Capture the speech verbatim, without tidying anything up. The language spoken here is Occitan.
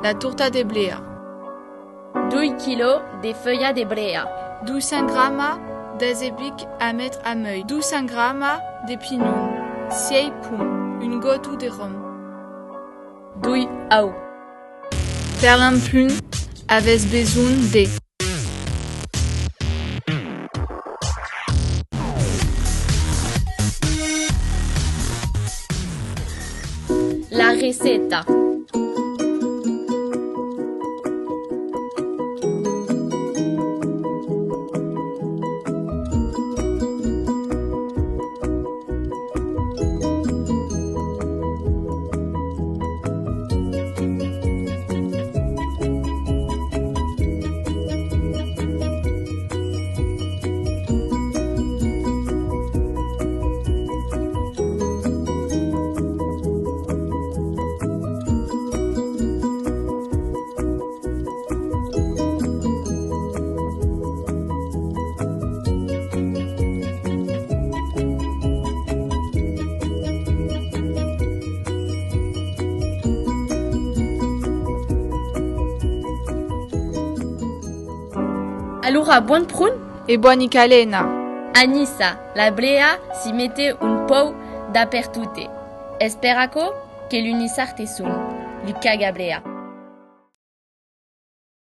La torta de blea. Doi quilòs de fuèlha de blea. Dos cents gramas d'azebic a metre a mei. Dos cents gramas de pinhon. Sièis pons. Un gòto de rom. Doi aus. Per l'empun, avètz besonh de. La receta. Alora, bòn pron? E bòni calena! A Niça, la blea si mete un pauc dapertot. Es per aquò que lu niçards son lu cagablea.